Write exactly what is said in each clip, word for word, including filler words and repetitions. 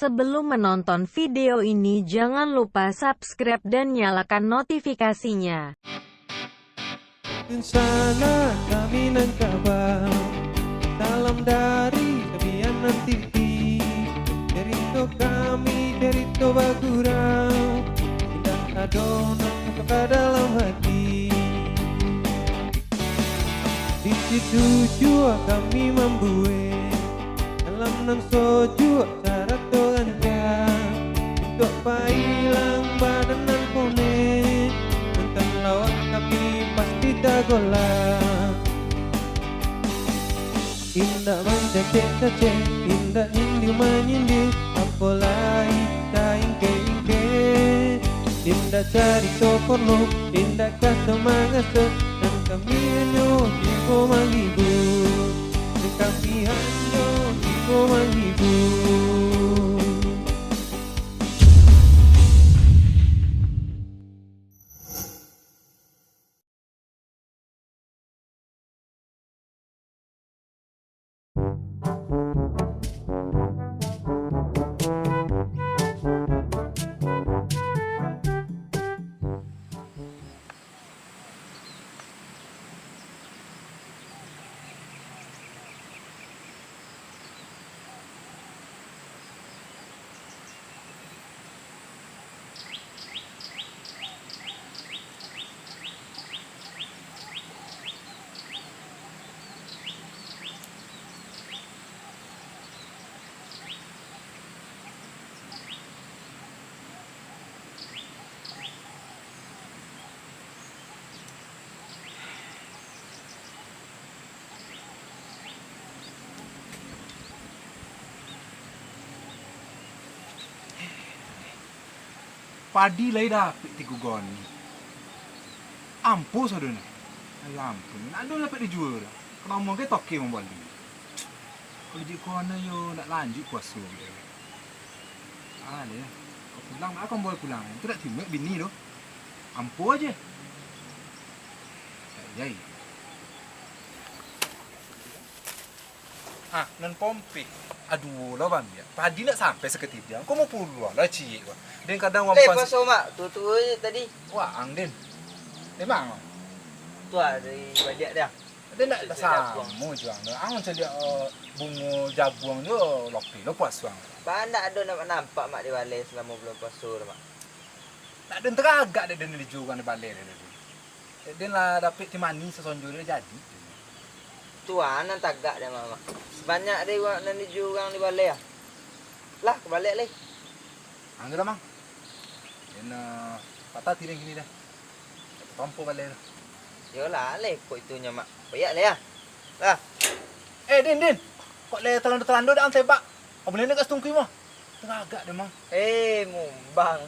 Sebelum menonton video ini, jangan lupa subscribe dan nyalakan notifikasinya. Di sana kami nan kaba, salam dari Sabianan T V. Cerito kami, cerito bagurau, indak ado nan masuk ka dalam hati. Di situ jua kami mambuek alam nan sojuak sarato rancak, untuak pailang badan nan ponek, nonton lawak tapi pasti tagolak. Indak mancacek-cacek, indak nyindir-manyindir, apo lai taingkek-ingkek. Indak carito porno, indak kaso-mangaso, nan kami hanyo tibo manghibur, nan kami hanyo tibo manghibur. Padi lai dapek tigo goni. Ampo sadonyo. Ai ampun, ndak ado dapek dijua doh. Kena omong ke toke mambali. Kalau jiko ano yo ndak lanjuik puaso. Ah, deh. Kau pulang, mak kau bawa pulang. Itu ndak timuak bini tu. Ampo aje. Yai. Ah, nan pompeh. Aduh, lo bambiak. Padi ndak sampai sakatidiang. Kau mau pulang lah, ciek, wah. Den kadang Leh, wampan paso, Mak. Tu, tu je tadi. Wah, ang, Den. Memang. Tu ah, dari baliak dah. Den ndak Cek-cek jaguang. Samo juang. Ang caliak, eh, bungo jaguang tu, lopi lo puas, Bang. Bang, ndak ado nampak-nampak, Mak, di balai selamo bulan puaso tu, Mak. Ndak ado teragak dek den di jurang di balai dek den. Dek den lah dapek ti manih sasonjo dek jadi. Tu ah, nan tagak dek Mak, Mak. Sabanyak dek urang nan di jurang di balai ah. Lah, ka balai lai. Anggo lah, Mang. Den, eh, patah ti den kini dah. Tompo balai tu. Yolah, lai kok itunyo, Mak. Koyak lai ah. Lah. Eh, Din, Din. Kok lai talando-talando dak ang tebak? Apo lai nak ka satungkui mah? Teragak dek, Mang. Eh, mumbang.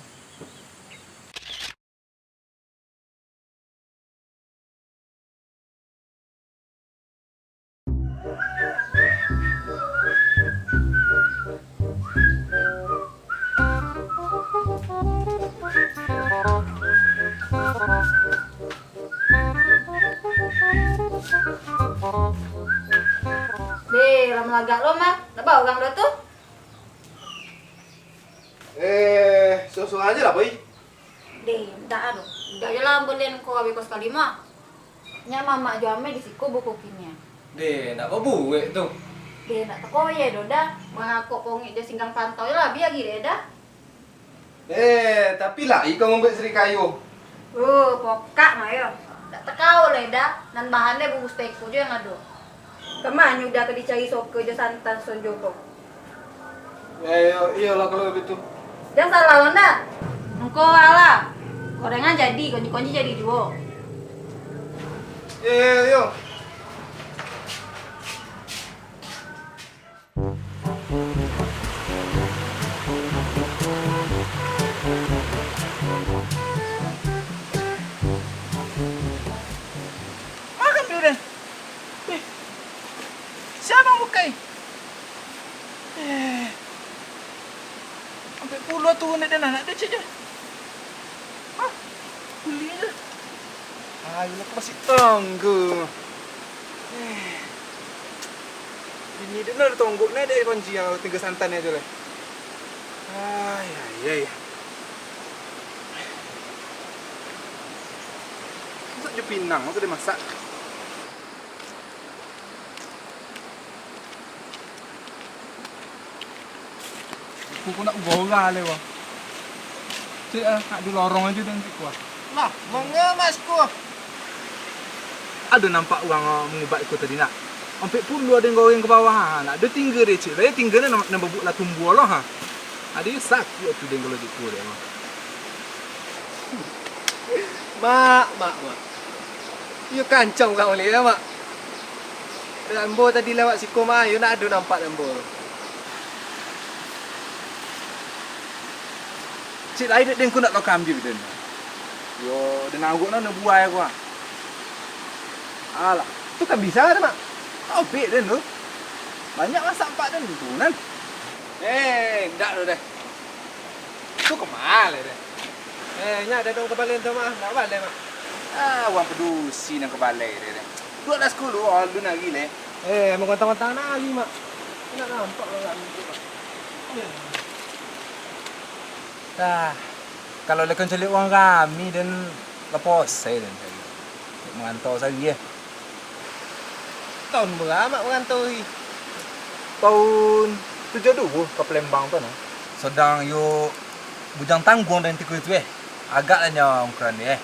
Deh, lah malagak lo mah. Ndak ba urang dah tu. Eh, surang-surang ajo lah, Boy. Deh, ndak ado. Ndak jo lah, ambo lian ko abih ko sakali mah. Nyak mamak jo ameh di siko buko kini. Deh, ndak babuek tu. Deh, ndak takoyeh doh dah. Mangakok pongik jo singgang pantau jo lah, abih agi deh dah. Eh, tapi lai kau mambuek sirikayo. Uh, pokak mah yo. Ndak takao lai dah, nan bahan deh bungkus teko jo yang ado. Kama nyo udah ka dicari soka jo santan sonjo ko. Ya, iyo, iyolah kalau begitu. Jan salah lo ndak. Engko alah. Gorengan jadi, konji-konji jadi juo. Iyo, iyo, iyo. Makan dulu deh. Eh, siapa yang buka, eh? Eh, sampai puluah turun dek anak dia, cik, je. Hah? Kuli je. Ayolah, aku masih tangga. Eh. Bini dia nak tonggok nak dek konji yang tinggal santan aja lah. Yai. Masak jo pinang, masak dimasak. Aku ko nak uga-uga le, wah. Cek ah, nak dilorong aja dengan siku ah. Lah, manga mas ko. Ado nampak urang, ah, mangubat iko tadi nak. Ampek puluah den goreng ka bawah, ha, nak ado tingga deh, cek. Lah, tingga ni nan, nan babuk lah tumbuah lah, ha. Ado yo sakik tu den kalau diku deh, ha. Mak, mak, mak. Yo kancang urang ulih ya, mak. Ambo tadi lewat siko, mak, yo nak ado nampak ambo. Cik lai dek den ko nak tau kambing den. Yo, den angguk no, no buai ko ah. Alah, tu kambing sia tu, mak? Tau bek den tu. Banyak masak empat den tu, nan. Eh, ndak tu deh. Tu kemah lai deh. Eh, nyak dadong ka balai tu, mak. Ndak balai, mak. Ah, urang padusi nan ka balai deh, deh. Duduak lah sakulu, alun lagi leh. Eh, manggontang-gontang nari, mak. Ndak nampak urang rami tu, mak. Dah, kalau lekon caliak urang rami, den lapau osai, den cari. Mangantau sari, eh. Taun bara, mak, marantau tadi? Taun tujuah duo ka Palembang tu, nah. Sadang yo bujang tangguang den tiko itu, eh. Agak lah nyo ungkuran dia, eh.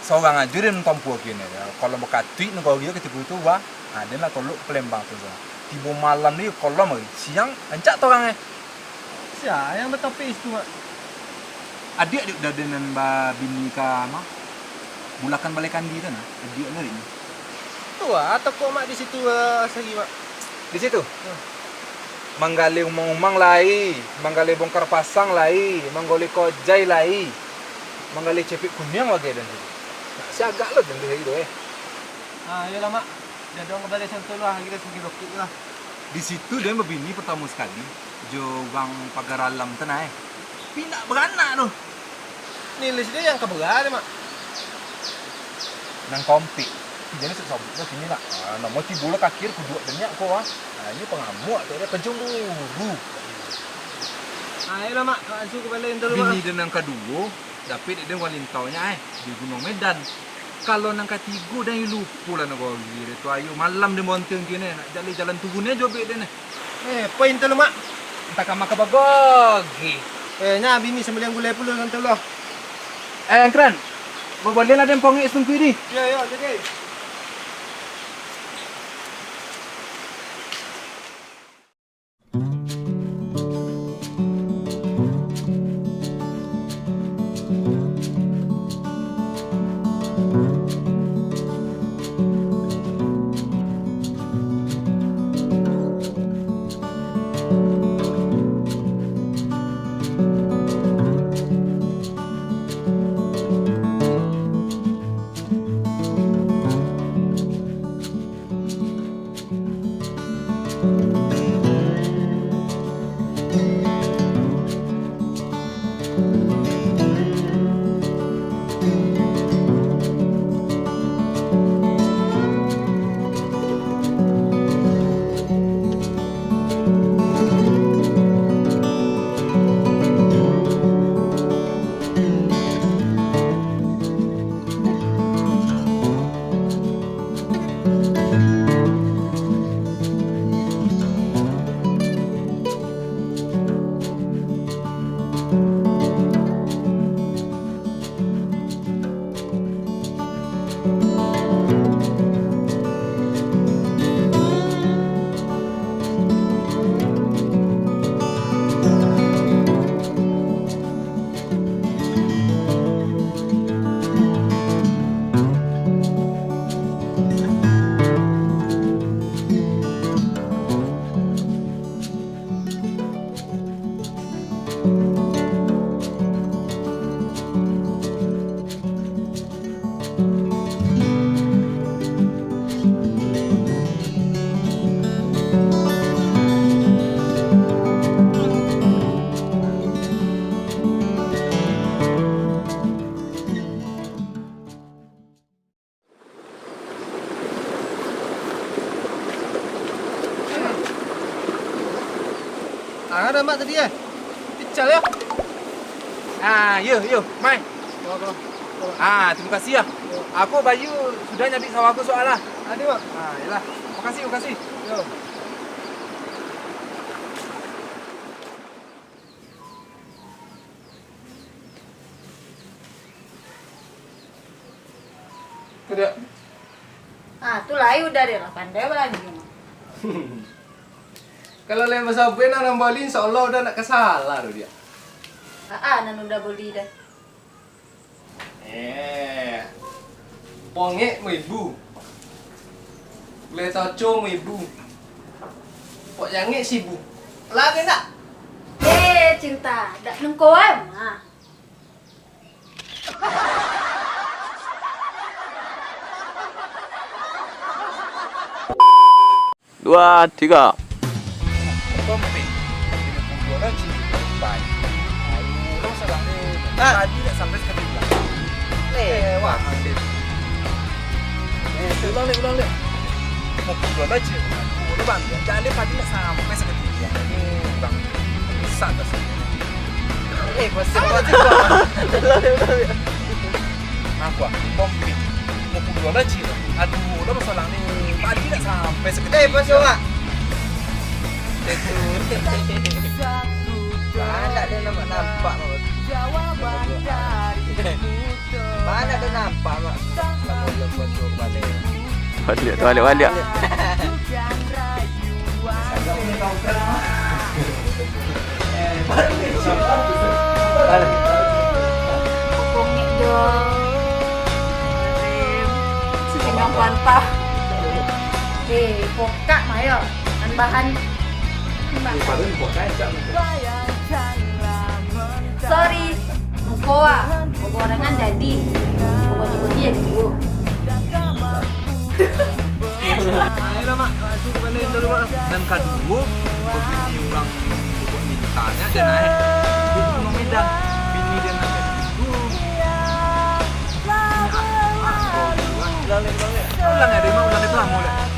Sorang ajo den tampuah kini, eh. Kalau bakatuik nagari katiko itu, wah, ha, den lah tolok ka Palembang tu, wah. Tibo malam ni kolom hari, siang rancak torang, eh. Sia yang batapek situ, mak? Adiak dek den nan babini ka, ma, bulakan balai kandi tu, nah. Adiak ni, adiknyo. Tu ah, toko mak di situ, ah, sari, mak. Di situ? Hmm. Manggaleh umang-umang lai, manggaleh bongkar pasang lai, manggaleh kojai lai, manggaleh cepek kuniang bagai den tu. Nah, siagak lo den tu hari tu, eh. Ah, iyolah, mak. Jadong ka balai santo lah, kita sigi lokik lah. Di situ den babini partamo sakali jo urang Pagar Alam tu nah, eh. Tapi indak baranak tu. Nilis dia yang ka bara, mak. Nan kaompek. Tapi jan sabuik lah kini lah. Ah, namo tibo lah ka akhir kuduak banyak ko ah. Ah, ini pangamuak tu dia, pencemburu. Ah, ayolah, mak, langsung ka balai dulu, mak. Bini dia nan kaduo, dapek dek den urang Lintau nyo, eh, di Gunuang Medan. Kalau nan katigo, den lupo lah nagari deh tu. Ayo, malam den bonteng kini, nak jaleh jalan turun ajo bek den, eh. Eh, poin tu lu, mak. Entah ka makan bagagi. Eh, nya bini sambaliang gulai pulo, santai lah. Eh, Angkran, babalian lah den pongek satungku di. Yo, yo, jadi. Ah, ada mak tadi, eh. Pical, yo. Ah, yo, yo, mai. Ah, terima kasih lah. Aku bayu sudah nyabik sawah aku soal lah. Ado, Bang. Ah, yalah. Makasih, makasih. Yo. Kada. Ah, tu lai udah deh lah, pandai balanjo mah. Kalau lai basabuik nan bali, insya Allah udah ndak ka salah tu dia. Ah, ah, nan udah bali dah. Eh, pongek limo ribu. Gulai taco limo ribu. Pok jangek saribu. Lagi ndak? Eh, cinta, dak nengkoan. Ah. Dua, tiga. Komplit. Limo puluah lah, cik. Baik. Aduh, lo salah ni. Ah. Tadi nak sampai sekali bilang. Eh, wah, hampir. Eh, ulang ni, ulang ni. Limo puluah lah, cik. Aduh, lo bang, jangan dia tadi nak sampai sekali bilang. Aduh, bang. Besar dah sih. Eh, pasal. Ulang ni, ulang ni. Aku ah, komplit. Limo puluah lah, cik. Aduh, lah masalah ni. Tadi nak sampai sekejap. Eh, pasal, Mak. Itu. Mana ada nampak-nampak, Mak. Mana ada nampak, Mak. Kamu udah pasal balik. Balik, balik, balik. Bongek jo. Singgang kuantah. Eh, pokak mayo. Nan bahan. Sorry. Muko ah. Muko urang kan jadi. Muko jadi jadi. Ayolah, Mak. Maju ka bana indak, Mak? Nan kaduo, babini urang buek mintanyo, den naik. Di Gunung Medan, bini den naik. Ulang, ulang, ulang. Ulang, ado, Mak, ulang itu lamo, dah.